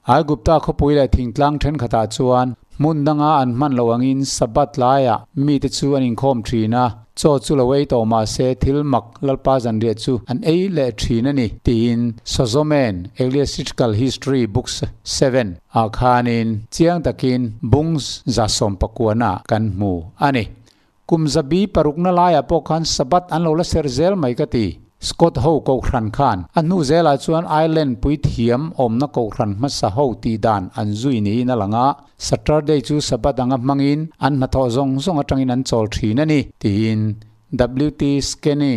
Aigupta khawpui leh thingtlang thenkhatah chuan hmun danga an hman loh angin Sabbath laiah mite chu an inkhawm thin a, chaw chu lo ei tawh mah se thil mak Lalpa zanriah chu an ei leh thin a ni, tiin Sozomen Ecclesiastical History Book 7 ah khanin chiang takin bung 190 kan hmu a ni. Kum 106na laiah pawh khan Sabbath an lo la serh zel mai ka ti. Scott ho kohhran khan a hnu zelah chuan Ireland puithiam awmna kohhran hmasa ho tih dan an zui niin a lang a, Saturday chu Sabbath anga hmangin an hnathawh zawng zawng atangin an chawl thin a ni, tiin WT Skene,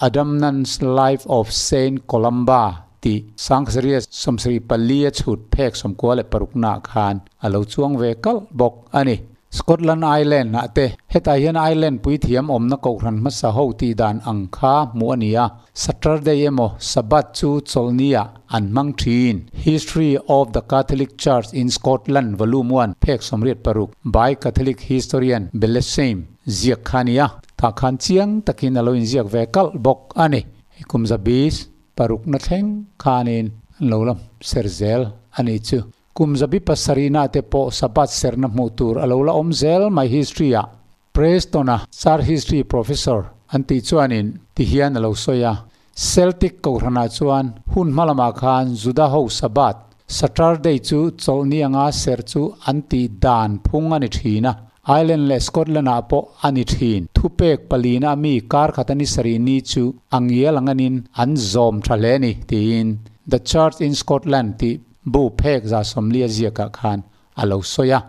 Adamnan's Life of Saint Columba tih 1974 a chhut phek 96 naah khan a lo chuang ve kalh bawk a ni. Scotland Island ah te, hetah hian Island puithiam awmna kohhran hmasa ho tih dan ang kha hmuh a ni a, Saturday emaw Sabbath chu chawlhni ah an hmang thin. History of the Catholic Church in Scotland Volume 1 phek 86 by Catholic historian Bellesheim ziak kha a ni a, tah khan chiang takin a lo inziak ve kalh bawk a ni. Hei kum 106na thleng khanin an lo la ser zel a nih chu. Kum 700na te pawh Sabbath serhna hmuh tur a lo la awm zel mai history ah. Preston-a Church History Professor an tih chuanin ti hian a lo sawi a, Celtic kohhranah chuan hun hma lamah khan Juda ho Sabbath, Saturday, chu chawlhni anga serh chu an tih dan phung a ni thin a, Ireland leh Scotland-ah pawh a ni thin. Thupek palina ami kar khat a ni sarih ni chu a ngial anganin an zawm tha hle a ni, tiin The Church in Scotland tih bu phek 140 a ziakah khan a lo sawi a.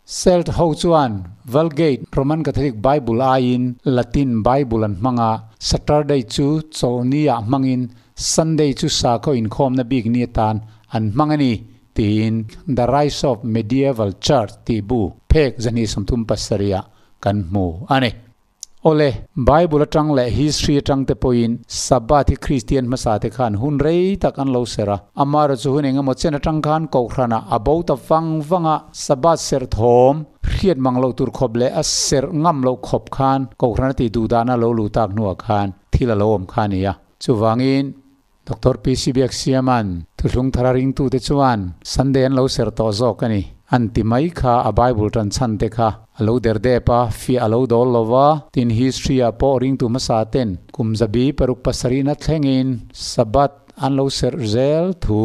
Celt ho chuan Vulgate Roman Catholic Bible aiin Latin Bible an hmang a, Saturday chu chawlhni ah hmangin Sunday chu sakhaw inkhawmna bik ni atan an hmang a ni, tiin The Rise of Medieval Church tih bu phek 237 ah kan hmu a ni. Awle, Bible atang leh history atang te pawhin Sabbath hi Kristian hmasa te khan hun rei tak an lo serh a. Amaherawhchu chu hun engemaw chen atang khan Kohhranah a bo ta vang vang a, Sabbath serh thawm hriat mang loh tur khawp leh a serh ngam loh khawp khan Kohhran a tih duh dana lo luh tak hnuah khan thil a lo awm kha a ni a. Chuvangin, Doctor PC Biaksiama'n thuthlung thar a ringtute chuan Sunday an lo serh tawh zawk a ni. An ti mai kha a Bible tan chhan te kha a lo der dep a, fiah a lo dawl lo va, tin history ah pawh ringtu hmasa ten kum 770na thlengin Sabbath an lo serh zel thu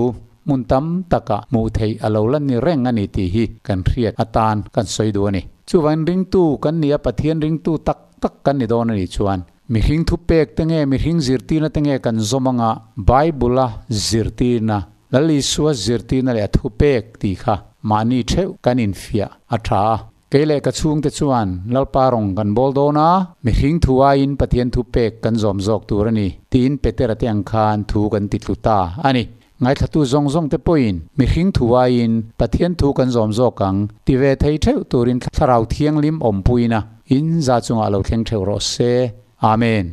hmun tam takah hmuh theih a lo la ni reng a ni tih hi kan hriat atan kan sawi duh a ni. Chuvangin ringtu kan ni a, Pathian ringtu tak tak kan ni dawn a nih chuan Mihring thupek te nge mihring zirtirna te nge kan zawm anga Bible-a zirtirna, Lal Isua zirtirna leh a thupek tih kha mahni theuh kan infiah a tha a. Kei leh ka chhungte chuan Lalpa rawng kan bawl dawn a, mihring thu aiin Pathian thu pek kan zawm zawk tur a ni, tiin Petera te ang khan thu kan ti tlu ta a ni. Ngaithlatu zawng zawng te pawhin mihring thu aiin Pathian thu kan zawm zawk ang ti ve thei theuh turin Thlarau Thianghlim awmpuina in za chungah lo thleng theuh rawh se. Amen.